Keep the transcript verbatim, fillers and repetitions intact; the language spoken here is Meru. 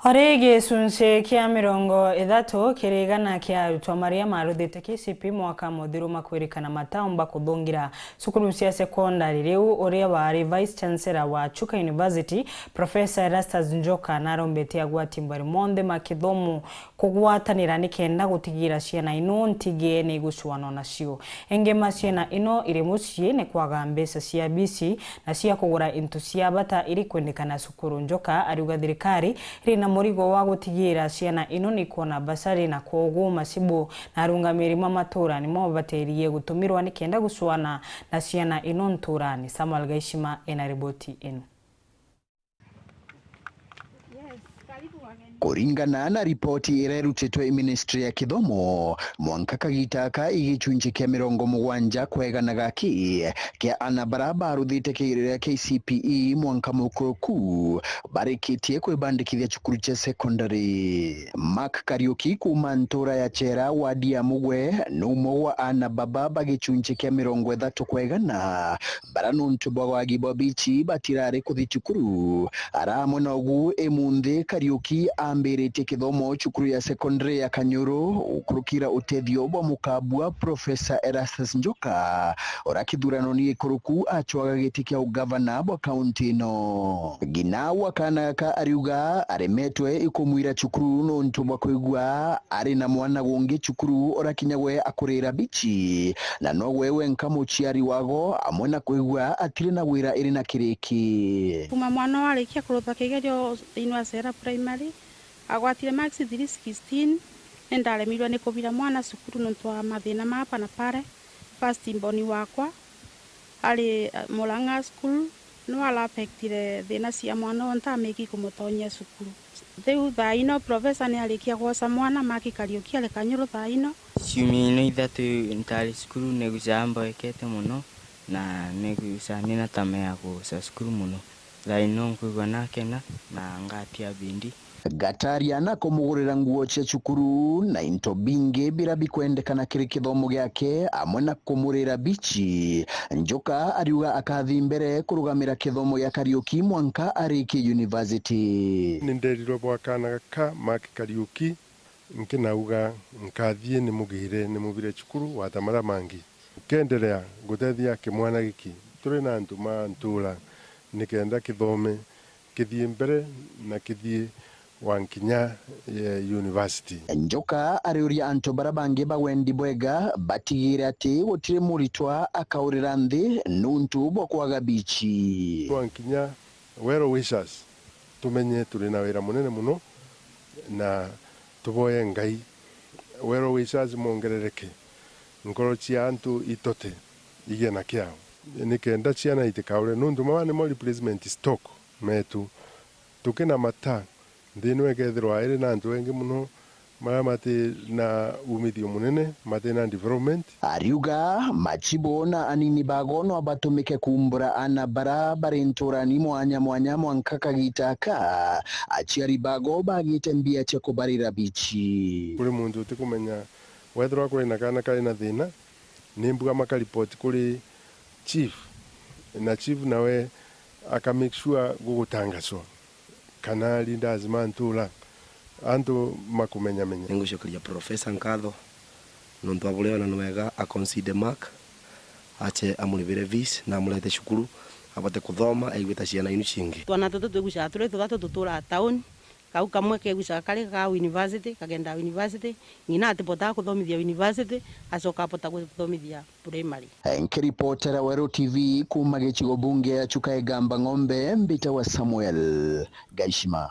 Ori gicunci kia mirongo ithatu kiri igana kia arutwa maria maruthite K C P E mwaka muthiru makwirikana mataumba kuthungira cukuru cia sekondari riu, uria wari Vice Chancellor wa Chuka University, Professor Erastus Njoka, narombetie agwati mbari monthe ma kithomo kugwatanira nikenda gutigira ciana ino ntigie ni igucuanwa nacio. Ingi ma ciana ino iri mucii ni kwaga mbeca cia bisi na cia kugura into cia bata iri kwendekana cukuru. Njoka ariuga thirikari iri na murigo wa gutigira ciana ino ni kwona basari, na kwoguo macibu na arungamiri ma matura nimo babaterie gutumirwa nikenda gucuana na ciana ino nturani. Samuel Gaishima ena riboti ino. Kuringana na ripoti iria irutitwe i Ministry ya Kithomo, mwanka kagita aka i gicunci kia mirongo mugwanja kwa igana gaki kia ana bara baruthite kigerio gia K C P E mwanka mukuruku barikitie kwibandikithia cukuru cia secondary. Mark Kariuki kuuma ntura ya Chera, wadi ya Mugwe, ni umwe wa ana baba ba gicunci kia mirongo ithatu kwa igana bara nontu bwa wagi bwa bichi batirari kuthi cukuru. Ara amwe na ugu, imunthi Kariuki ambiritie kithomo cukuru ya secondary ya Kanyuru, gukurukira utethio bwa mukabua Professor Erastus Njoka, uria kithuranoni gikuruku acwaga giti kia ugavana bwa kaunti ino. Ngina wa kaana gaka ariuga aremetwe ikumwira cukuru nontu bwa kwigua ari na mwana gungi cukuru uria kinya we akurira bichi, na nogwe wenka muciari wago, amwe na kwigua atiri na wira iri na kiriki. Kuma mwana warikia kurutha kigerio thiini wa Sera Primary, agwatire marks three sixteen, ni ndaremirwe ni kubira mwana cukuru nontu wa mathina ma hapa na pale. First born wakwa ari, eh, Murang'a School, no ara affectire thina cia mwana onta ameki kumutonyia cukuru. Riu thaa ino professor ni arikia gwoca mwana, Mark Kariuki ari Kanyuru thaa ino. Ciumia ino ithatu ntari cukuru, nigucaga mboekete mono, na nigucaga ndina tama ya guca cukuru mono. Thaa ino nkwigua nakena na ngatia bindi. Gataria na kumugurira nguo cia cukuru na into bingi biria bikwendekana kiri kithomo giake, amwe na kumurira bichi. Njoka ariuga akathi mbere kurugamira kithomo gia Kariuki mwanka arikie university. Ni nderirwe bwa kaana gaka, Mark Kariuki, nkinauga nkathie nimugire nimubire cukuru wata maria mangi. Nkenderea gutethia kimwana giki. Turi na antu ma ntura nikenda kithome, kithie mbere na kithie wa nkinya, eh, university. Njoka ariuria antu baria bangi ba wendi bwega batigire ati gutiri muritwa akaurira nthi nuntu bwa kwaga bichi. Twa nkinya well wishers, tumenye turi na wira munene muno na tuboye Ngai well wishers mongerereke, nkoro cia antu itote igie na kiao, nikenda ciana itikaure, nuntu mama nimo replacement stock metu. Tukina mata, nthi ino ikethirwa iri na antu engi muno maria mati na umithio munene, mati na development. Ariuga machibo na anini bago no batumike kumbura ana bara bari nturani mwanya mwanya mwanka kagita aka, aciari bago bagite mbia cia kubarira bichi. Kuri muntu utikumenya wethirwa kuri na kana kari na thina, ni mbuga makaripoti kuri chief, na chief nawe aka make sure gugutangaswa kana leaders ma ntura antu makumenyamenya. Ningucokeria professor nkatho nontu bwa buria ona ni wega a consider Mark, ache amuribire fees na amurete cukuru, abote kuthoma, aigue ta ciana inu cingi. Twana tutu twigucaga turi tuthatu tuturaa tauni, kau kamwe kegucaga kari ga university, kagenda university, ng'ina atibotaga kuthomithia university, acoka abota kuthomithia primary. Nkiripotera Weru T V kuuma gicigo bunge ya Chuka Igamba Ng'ombe, mbitawa Samuel Gaishima.